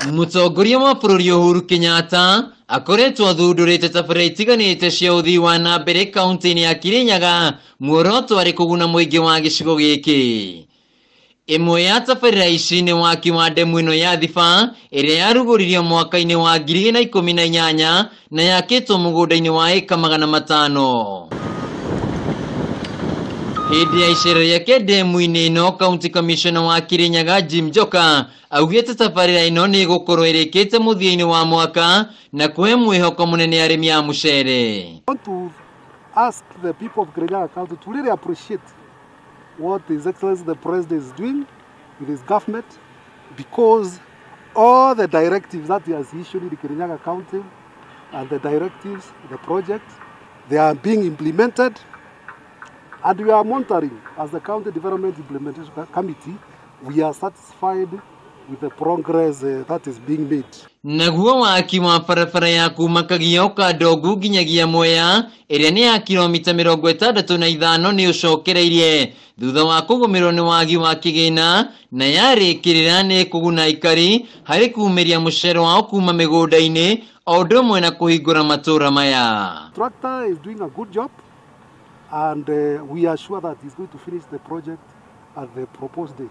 Mũtongoria wa bũrũri Uhuru Kenyatta akoretwo athundũrĩte tabarĩra itiganĩte cia ũthii wa na mbere kaunti-inĩ ya Kirinyaga, muoroto arĩ kũguna mũingĩ wa gĩcigo gĩkĩ. Ĩmwe ya tabarĩra ici nĩ waki wa ndemu ĩno ya Thiba ĩrĩa yarugũririo mwaka-inĩ wa 2018 na yakĩtwo mũgũnda-inĩ wa ĩka 500. Hĩndĩ ya icera rĩake ndemu-inĩ ĩno, County Commissioner wa Kirinyaga Jim Njoka augĩte tabarĩra ĩno nĩ ĩgũkorwo ĩrĩkĩte mũthia-inĩ wa mwaka na kũhe mwĩhoko mũnene arĩmi a mũcere. I want to ask the people of Kirinyaga County to really appreciate what His Excellency the President is doing with his government, because all the directives that he has issued in Kirinyaga County and the directives, the projects, they are being implemented, and we are monitoring as the County Development Implementation Committee. We are satisfied with the progress that is being made. Naguo waki wa barabara ya kuma Kagio Kandogu nginyagia Mwea ĩrĩa nĩ ya kilomita 65 nĩ ũcokereirie thutha wa kũgũmĩrwo nĩ wagi wa kĩgĩna, na yarĩkĩrĩra nĩ kũguna aikari harĩ kumĩria mũcere wao kuma mĩgũnda-inĩ o ũndũ ũmwe na kũhingũra matũũra maya. Tractor is doing a good job, and we are sure that he's going to finish the project at the proposed date.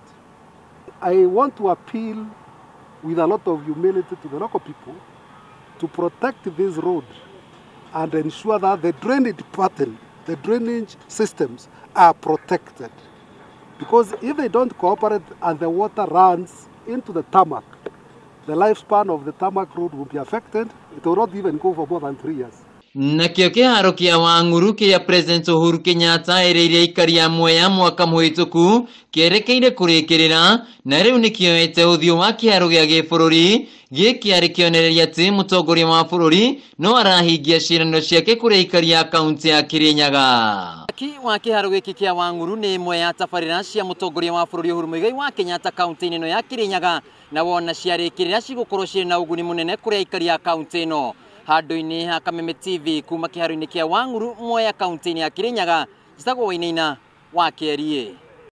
I want to appeal with a lot of humility to the local people to protect this road and ensure that the drainage pattern, the drainage systems are protected. Because if they don't cooperate and the water runs into the tarmac, the lifespan of the tarmac road will be affected. It will not even go for more than 3 years. Nakĩo kĩharo kĩa Wang'uru kĩrĩa President Uhuru Kenyatta erĩire aikari a Mwea mwaka mũhĩtũku kĩerekeire kũrĩkĩrĩra, na rĩu nĩkĩoete ũthiũ wa kĩharo gĩa gĩbũrũri. Gĩkĩ arĩ kĩonereria atĩ mũtongoria wa bũrũri no arahingia ciĩranĩro ciake kũrĩ aikari a kaunti ya Kirinyaga. Waki wa kĩharo gĩkĩ kĩa Wang'uru nĩ ĩmwe ya tabarĩra cia mũtongoria wa bũrũri Uhuru Muigai wa Kenyatta kaunti-inĩ ĩno ya Kirinyaga, na wona ciarĩkĩrĩra cigũkorwo cirĩ na ũguni mũnene kũrĩ aikari a kaunti ĩno. Handũ-inĩ ha Kameme TV kuma kĩharo-inĩ kĩa Wang'uru Mwea kaunti-inĩ ya Kirinyaga, njĩtagwo Wainaina wa Kĩeriĩ.